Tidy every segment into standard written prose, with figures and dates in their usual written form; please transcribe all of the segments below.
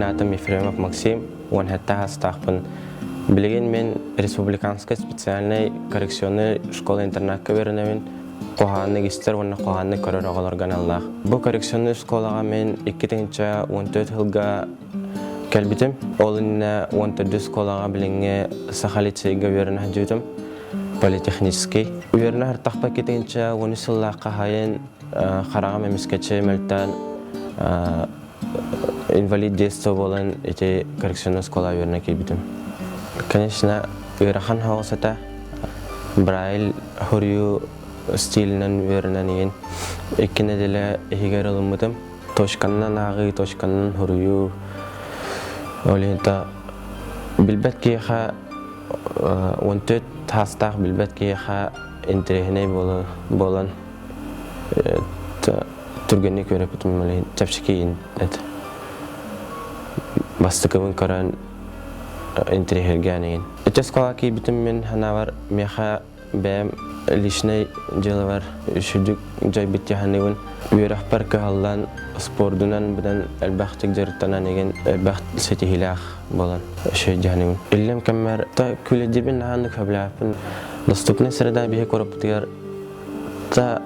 Мин аатым Ефремов Максим, 17 саастаахпын. Билигин мин Республиканскай специальнай коррекционнай школа-интернакка үөрэнэбин. Куһаҕаннык истэр уонна куһаҕаннык көрөр оҕолорго аналлаах. Бу коррекционнай школаҕа мин 2014 сылга кэлбитим. Ол иннинэ 14 школаҕа билиҥҥи Саха лицейгэ үөрэнэ сылдьыбытым. Политехнический. Үөрэнэ сыртахпа 2013 сыллаахха хаһайын хараҕым эмискэччи мөлтөөн инвалид детства буолан ити коррекционнай оскуола үөрэнэ киирбитим. Конечно, ыарахан соҕус этэ. Брайль суруйуу стилинэн үөрэнэн иһин икки нэдиэлэ иһигэр ылыммытым. Точканан ааҕыы, точканан суруйуу. Ол иһин билбэт киһиэхэ 14 саастаах билбэт киһиэхэ интэриэһинэй буолан түргэнник үөрэппитим чэпчэки этэ. Бастакыбын көрөн интэриэһиргээн игин. Ити оскуолаҕа киирбитим мин санаабар миэхэ бэйэм личнэй дьыалабар үчүгдүк дьайбыт дии саныыбын. Үөрэхпэр кыһаллан, спордунан быдан элбэхтик дьарыктанан игин элбэх ситиһиилээх буолан үчүгэй дии саныыбын. Иллэм кэммэр та күлэдьибин наһаа сөбүлээппин. Доступный среда биһи куораппытыгар Та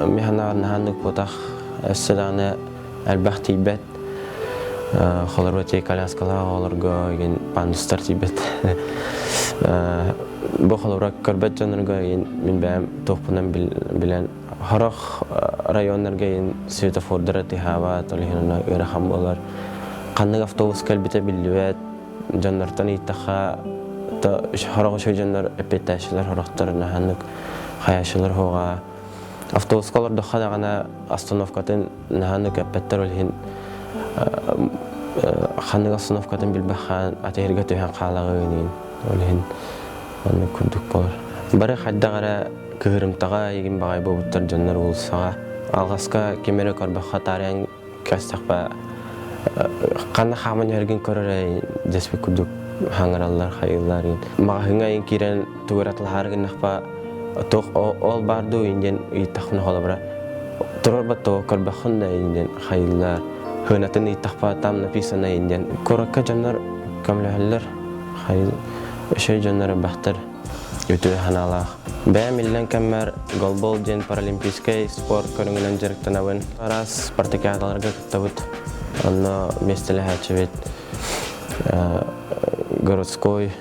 мин санаабар наһаа нукпутах, өссө даҕаны элбэх тиийбэт. Холобура тиий коляскалаах оҕолорго игин пандустар тиийбэт. Бу холобура көрбөт дьоннорго игин мин бэйэм туохпунан билэн сорох районнарга игин светофордара тыаһаабат, ол иһин онно ыарахан буолар. Ханнык автобус кэлбитэ биллибэт, дьоннортон ыйыттахха сорох үчүгэй дьоннор эппиэттээччилэр, сорохтор наһааннык хайааччылар суоҕа. Автобуска олордоххо даҕаны остановкатын наһааннык эппэттэр, ол иһин ханнык остановкатын билбэххэ атыырга түһэн хаалаҕын ол иһин оннук курдук буолар. Бары хайдах эрэ кыһырымтаҕа эйигин баҕай буолбуттар дьоннор уулуссаҕа. Алҕаска ким эрэ көрбөххө таарыйан Кэстэхпэ ханна хааман иһэргин көрөр дэспит курдук хаҥыраллар хайыыллар маҕаһыыҥҥа иин киирэн тугу эрэ атылаһаары гыннахпа туох ол баар дуу диэн ыйыттахпына холобура турарбат тоҕо көрбөххүн да диэн хайыыллар сыанатын ыйыттахпа там написано диэн куоракка дьоннор көмөлөһөллөр үчүгэй дьоннор элбэхтэр үтүө санаалаах. Бэйэм иллэҥ кэммэр голбол диэн паралимпийскай спорт көрүҥүнэн дьарыктанабын. Араас спартакиадаларга кыттабыт. Онно миэстэлэһээччибит городской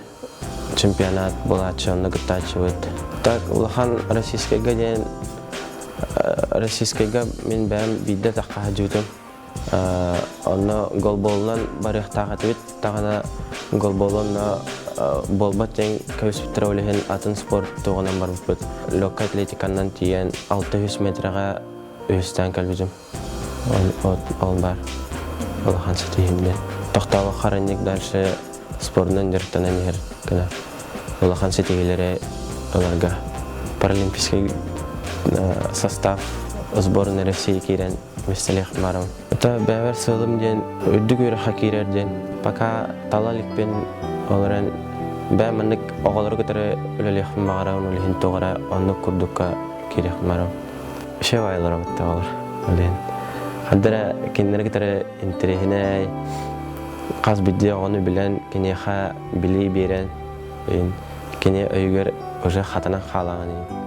чемпионат буолааччы, онно кыттааччыбыт. Так улахан российскайга диэн российскайга мин бэйэм биирдэ тахха сылдьыбытым. Онно голболунан барыахтаах этибит даҕаны голболу онно буолбат диэн кэбиспиттэрэ ол иһин атын спорт туоҕунан барбыппыт. Легкай атлетиканнан тиийэн 600 метрэҕэ үһүстээн кэлбитим. Ол баар улахан ситиһиим диэн. Тохтообох харанньык дальше спордунан дьарыктанан иһэр гына улахан ситиһиилэри ыларга паралимпийский состав сборной России киирэн Миэстэлиэх барым. Это бэйэбэр сыалым диэн үрдүк үөрэххэ киирэр диэн. Пока тала иликпин ол эрэн бэйэм маннык оҕолору кытары үлэлиэхпин баҕарабын, ол иһин тоҕо эрэ оннук курдукка киириэхпин баҕарабын. Шеф айылара бытта оҕолор. Ол иһин ханна эрэ кинилэри кытары интэриэһинэй хас биирдии оҕону билэн, киниэхэ билии биэрэн, кини өйүгэр уже хатанан хаалаҕын.